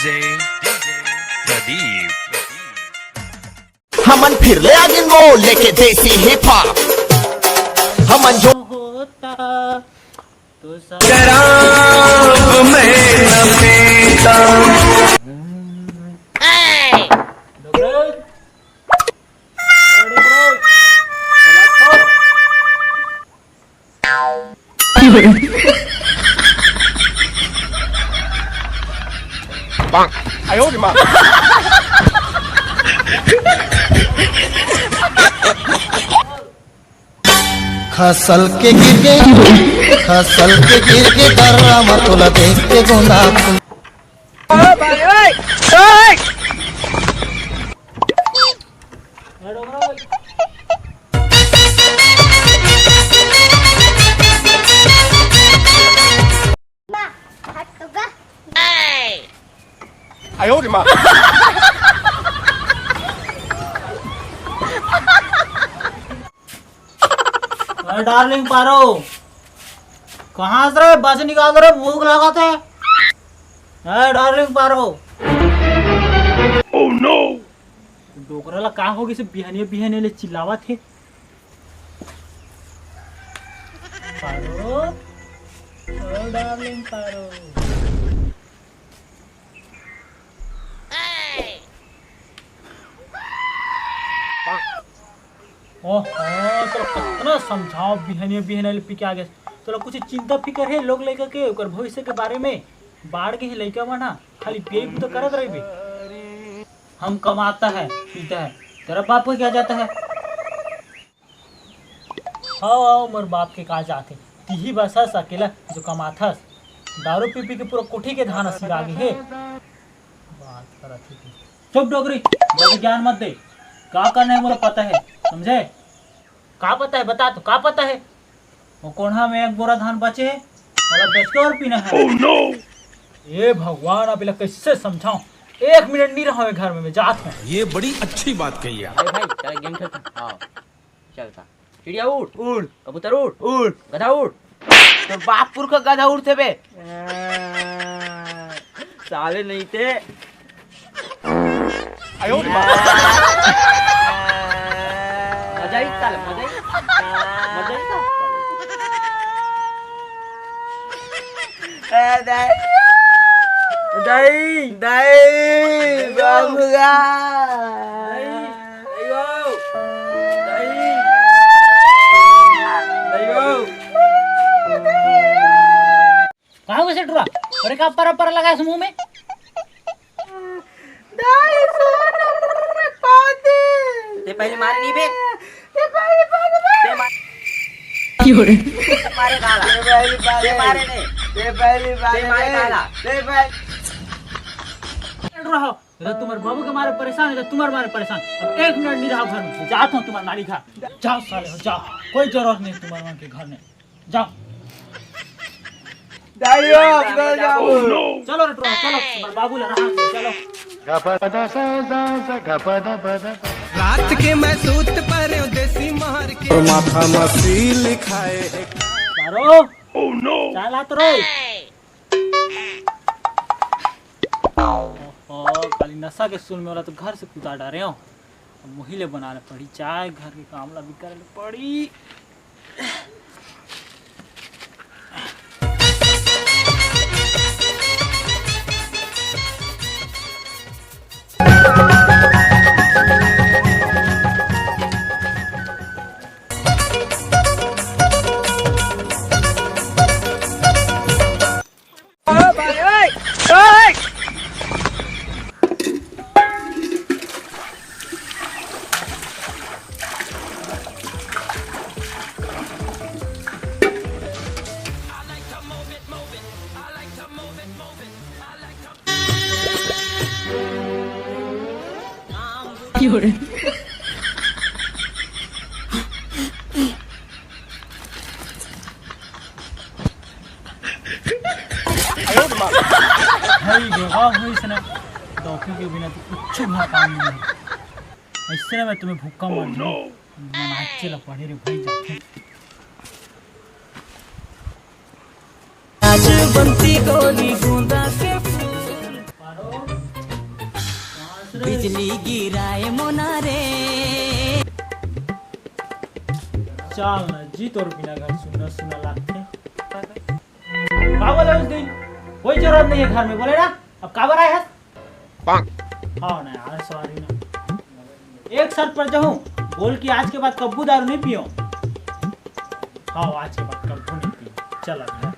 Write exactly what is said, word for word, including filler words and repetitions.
प्रदीप। हमन फिर ले आगिन वो लेके देसी हिप हॉप। हमन जो होता तो सब शराब मैं न पीता। खसल के गिर गे, खसल के गिर गे, डर्रा म तोला देख के गोंदा फूल। अरे डार्लिंग पारो, कहाँ से रे बस निकाल रे, भूख लागत हे। अरे डार्लिंग पारो। Oh no! डोकरा ला का हो गिस, बिहनिया बिहनिया ले चिल्लावत हे। पारो, ओ डार्लिंग पारो। ओहो, तोला कतना समझाओ, बिहनिया बिहनिया ले पी के आ गेस। तोला कुछ चिंता फिकर हे लोग लइका के, ओकर भविष्य के बारे में? बाढ़ गे हे लइका मन ह, खाली पियई बुता करत रहिबे। हम कमाता है, पीता है, तेरा बाप को क्या जाता है? हव, हव, मोर बाप के का जात हे? तिही बस हस अकेला जो कमाथस। दारू पी पी के पूरा कोठी के धान सिरा गे हे। बात करत हे तू। चुप डोकरी, ज्यादा ज्ञान मत दे। का करना है मोला पता है, समझे? का पता है बता तो, का पता है? वो कोंढ़ा में एक बोरा धान बचे हे, ओला बेच के और पीना है। Oh no! ए भगवान, अब एला कैसे समझाऊं? एक मिनट नहीं रहा घर में, मैं जात हूँ। ये बड़ी अच्छी बात कही आप। अरे भाई, चल गेम खेलता। हाँ, चलता। चिड़िया उड़, उड़। कबूतर उड़, उड़। गधा उड़। तोर बाप पुरखा गधा उड़थे बे। साले नहीं ते। आयो रे माँ। मजा ही साले, मजा ही। मजा ही साले। ए, दाई। दाई। दाई। बाबूला। दाई। दाई हो। दाई। दाई हो। कहाँ हो सेठ रहा? अरे का पर पर लगा इस मुंह में? दाई सोना मुंह में पादे। ते पहले मारे नहीं बे। ते पहले मारे बे। ते मार। क्यों रे? ते मारे काला। ते पहले मारे। ते मारे नहीं। ते पहले मारे ते मारे नहीं। काला। ते पहले। रहो। अगर तुम्हारे बाबू के मारे परेशान है तो तुम्हारे मारे परेशान। अब एक मिनट नहीं रहा घर में। जाता हूँ तुम्हारे नानी घर। जाओ साले हो, जाओ। कोई जरूरत नहीं तुम्हारे वहाँ के घर में। जाओ। दाई हो, अंदर जाओ। चलो रे टुरा, चलो, तुम्हारे बाबू ला रहा, चलो। रात के मैं सूत परे देसी मार के। और माथा मसी लिखाए। मारो। Oh no! चाय लात रे। ओहो, खाली नशा के सुन में वाला तो घर से कुदा डारे हो। अब मुही ले बनाना पड़ी चाय, घर के काम ला भी करे ले पड़ी। भाई, बेवा होइस ना, डॉक्टर के बिना तो कुछ ना काम नहीं है। ऐसे ना मैं तुम्हें भूखा मार दूँ। मनाचे ला पड़े रे भाई, जाते। आज बनती गोली गोंदा के फूल। बिजली गिराए मोना रे। चल ना जी, तोर बिना घर सुन्ना सुन्ना लागथे। का बोले उस दिन? कोई जरूरत नहीं है घर में, बोले ना? अब काबर आए हस? हाँ ना यार, सॉरी ना। एक शर्त पर जाऊँ, बोल कि आज के बाद कब्बू दारू नहीं पियो। हाँ, आज के बाद कब्बू नहीं पियो। चल अब।